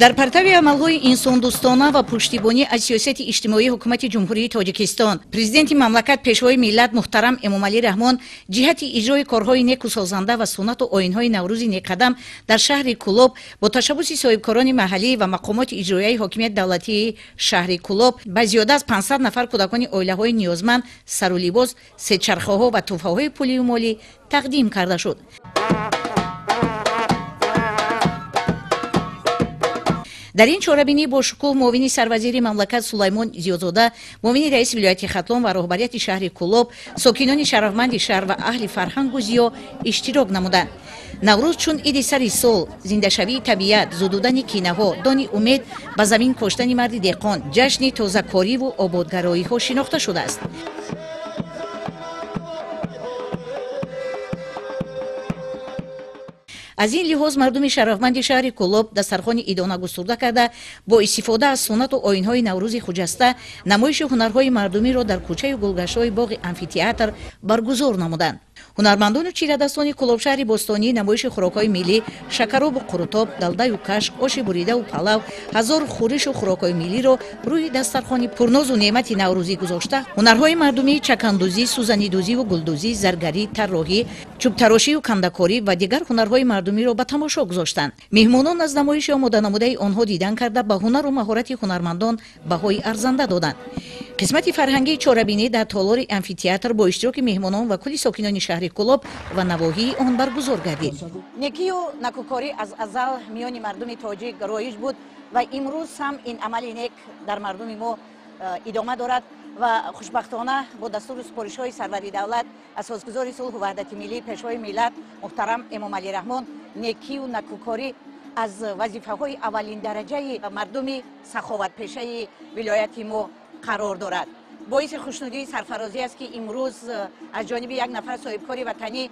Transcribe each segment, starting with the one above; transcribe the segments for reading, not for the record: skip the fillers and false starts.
Дар партави амалҳои инсондӯстона ва пуштибонӣ аз сиёсати иҷтимоии ҳукумати Ҷумҳурии Тоҷикистон, президенти мамлакат, пешвои миллат муҳтарам Эмомалӣ Раҳмон ҷиҳати иҷрои корҳои неку созанда ва суннату оинҳои Наврӯзи некқадам дар шаҳри Кӯлоб бо ташаббуси соҳибкорони маҳаллӣ ва мақомоти иҷроияи ҳокимияти давлатии шаҳри Кӯлоб ба зиёда аз 500 нафар кӯдакони оилаҳои ниёзманд сару либос, сечархаҳо ва тӯҳфаҳои пулию молӣ тақдим карда шуд. Дар ин чорабинӣ бо шукӯҳ муовини сарвазири мамлакат Сулаймон Зиёзода, муовини раиси вилояти Хатлон ва роҳбарияти шаҳри Кӯлоб, сокинони шарафманди шаҳр ва аҳли фарҳангу зиё иштирок намуданд. Наврӯз чун иди сари сол, зиндашавии табиат, зудудани кинаҳо, дони умед, ба замин коштани марди деҳқон, ҷашни тозакориву ободгароиҳо шинохта шудааст. Аз ин лиҳоз мардуми шарафманди шаҳри Кӯлоб дастархони идона густурда карда, бо истифода аз суннату оинҳои Наврӯзи хуҷаста намоиши ҳунарҳои мардумиро дар кӯчаю гулгаштҳои боғи амфитеатр баргузор намуданд. Ҳунармандону чирадастони Кӯлобшаҳри бостонӣ намоиши хӯрокҳои миллӣ, шакаробу қурутоб, далдаю кашк, оши буридаву палав, ҳазор хӯришу хӯрокҳои миллиро рӯи дастархони пурнозу неъмати наврӯзӣ гузошта, ҳунарҳои мардумии чакандӯзӣ, сӯзанидӯзиву гулдӯзӣ, заргарӣ, тарроҳӣ, чӯбтарошию кандакорӣ ва дигар ҳунарҳои мардумиро ба тамошо гузоштанд. Меҳмонон аз намоиши омоданамудаи онҳо дидан карда, ба ҳунару маҳорати ҳунармандон баҳои арзанда доданд. Қисмати фарҳангии чорабинӣ дар толори амфитеатр бо иштироки меҳмонон ва кулли сокинони шаҳри Кӯлоб ва навоҳии он баргузор гардид. Некию накӯкорӣ аз азал миёни мардуми тоҷик роиҷ буд ва имрӯз ҳам ин амали нек дар мардуми мо идома дорад ва хушбахтона бо дастуру супоришҳои сарвари давлат, асосгузори сулҳу ваҳдати миллӣ, пешвои миллат муҳтарам Эмомалӣ Раҳмон, некию накӯкорӣ аз вазифаҳои аввалиндараҷаи мардуми саховатпешаи вилояти мо қарор дорад. Боиси хушнудии сарфарозӣ аст, ки имрӯз аз ҷониби як нафар соҳибкори ватанӣ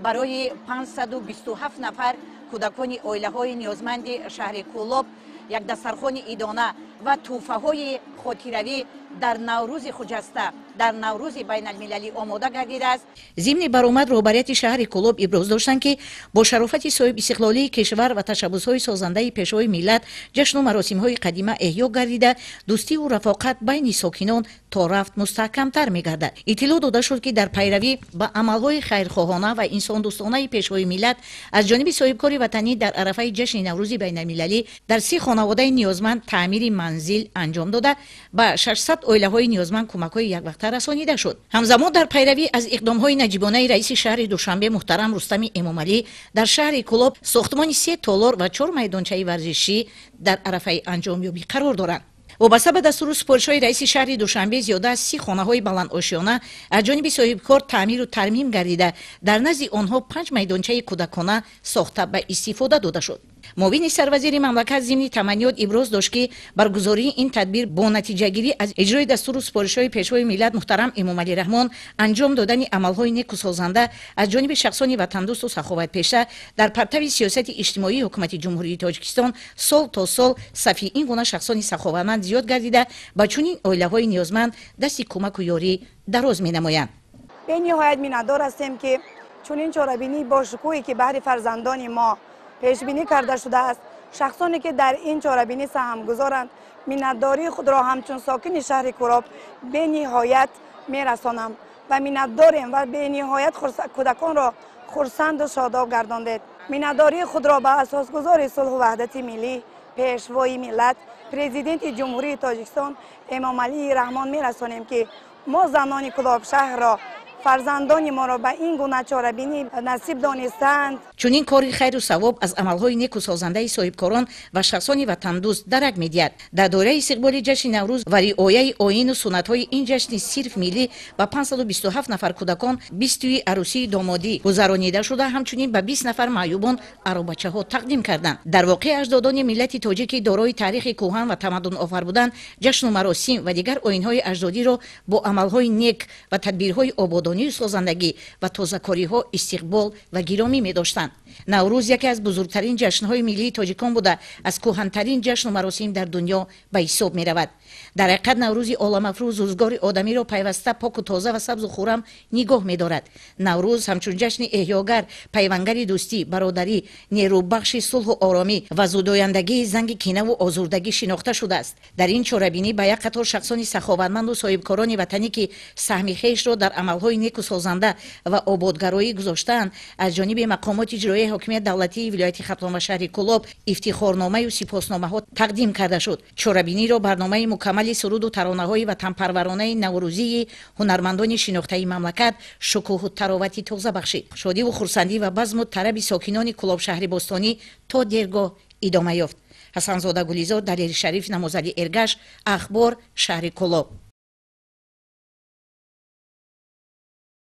барои 527 нафар кӯдакони оилаҳои ниёзманди шаҳри Кӯлоб як дастархони идона ва тӯҳфаҳои хотиравӣ дар Наврӯзи хуҷаста, дар Наврӯзи байналмилалӣ омода гардидааст. Зимни баромад роҳбарияти шаҳри Кӯлоб иброз доштанд, ки бо шарофати соҳибистиқлолии кишвар ва ташаббусҳои созандаи пешвои миллат ҷашну маросимҳои қадима эҳё гардида, дӯстиву рафоқат байни сокинон то рафт мустаҳкамтар мегардад. Иттилоъ дода шуд, ки дар пайравӣ ба амалҳои хайрхоҳона ва инсондӯстонаи пешвои миллат аз ҷониби соҳибкори ватанӣ дар арафаи ҷашни Наврӯзи байналмилалӣ дар 30 хонаводаи ниёзманд таъмири манзил анҷом дода, ба 600 оилаҳои ниёзманд кӯмакҳои яквақта расонида шуд. Ҳамзамон дар пайравӣ аз иқдомҳои наҷибонаи раиси шаҳри Душанбе муҳтарам Рустами Эмомалӣ дар шаҳри Кӯлоб сохтмони 3 толор ва 4 майдончаи варзишӣ дар арафаи анҷомёбӣ қарор доранд. Вобаста ба дастуру супоришҳои раиси шаҳри Душанбе зиёда аз 30 хонаҳои баландошёна аз ҷониби соҳибкор таъмиру тармим гардида, дар назди онҳо 5 майдончаи кӯдакона сохта ба истифода дода шуд. Муовини сарвазири мамлакат зимни таманниёт иброз дошт, ки баргузории ин тадбир бо натиҷагирӣ аз иҷрои дастуру супоришҳои пешвои миллат муҳтарам Эмомалӣ Раҳмон, анҷом додани амалҳои неку созанда аз ҷониби шахсони ватандӯсту саховатпеша дар партави сиёсати иҷтимоии ҳукумати Ҷумҳурии Тоҷикистон сол то сол сафи ин гуна шахсони саховатманд зиёд гардида, ба чунин оилаҳои ниёзманд дасти кӯмаку ёрӣ дароз менамоянд. Бениҳоят миннатдор ҳастем, ки чунин чорабинии бошукӯҳе, ки баҳри фарзандони мо пешбинӣ карда шудааст, шахсоне ки дар ин чорабинӣ саҳмгузоранд, миннатдории худро ҳамчун сокини шаҳри Кӯлоб бениҳоят мерасонам ва миннатдорем ва бениҳоят кӯдаконро хурсанду шодоб гардондед. Миннатдории худро ба асосгузори сулҳу ваҳдати миллӣ, пешвои миллат, президенти Ҷумҳурии Тоҷикистон Эмомалӣ Раҳмон мерасонем, ки мо занони Кӯлобшаҳрро, фарзандони моро ба ин гуна чорабинӣ насиб донистанд. Чунин кори хайру савоб аз амалҳои неку созандаи соҳибкорон ва шахсони ватандӯст дарак медиҳад. Дар доираи истиқболи ҷашни Наврӯз ва риояи оину суннатҳои ин ҷашни сирф миллӣ ба 527 нафар кӯдакон 20 тӯи арӯсии домодӣ гузаронида шуда, ҳамчунин ба 20 нафар маъюбон аробачаҳо тақдим карданд. Дар воқеъ аҷдодони миллати тоҷики дорои таърихи кӯҳан ва тамаддунофар будан, ҷашну маросим ва дигар оинҳои аҷдодиро бо амалҳои нек ва тадбирҳои ободон Ободонию созандагӣ ва тозакориҳо истиқбол ва гиромӣ медоштанд. Наврӯз яке аз бузургтарин ҷашнҳои миллии тоҷикон буда, аз кӯҳантарин ҷашну маросим дар дунё ба ҳисоб меравад. Дар ҳақиқат, Наврӯзи оламафрӯз рӯзгори одамиро пайваста поку тоза ва сабзу хуррам нигоҳ медорад. Наврӯз ҳамчун ҷашни эҳёгар, пайвангари дӯстӣ, бародарӣ, нерӯбахши сулҳу оромӣ ва зудояндагии занги кинаву озурдагӣ шинохта шудааст. Дар ин чорабинӣ ба як қатор шахсони саховатманду соҳибкорони ватанӣ, ки саҳми хешро дар амалҳои неку созанда ва ободгароӣ гузоштаанд, аз ҷониби мақомоти иҷроияи ҳокимияти давлатии вилояти Хатлон ва шаҳри Кӯлоб ифтихорномаю сипосномаҳо тақдим карда шуд. Чорабиниро барномаи мукаммали суруду таронаҳои ватанпарваронаи наврӯзии ҳунармандони шинохтаи мамлакат шукӯҳу таровати тоза бахшид. Шодиву хурсандӣ ва базму тараби сокинони Кӯлоб, шаҳри бостонӣ, то дергоҳ идома ёфт. Ҳасанзода Гулизор, Далери Шариф, Намозали Эргаш, Ахбор, шаҳри Кӯлоб.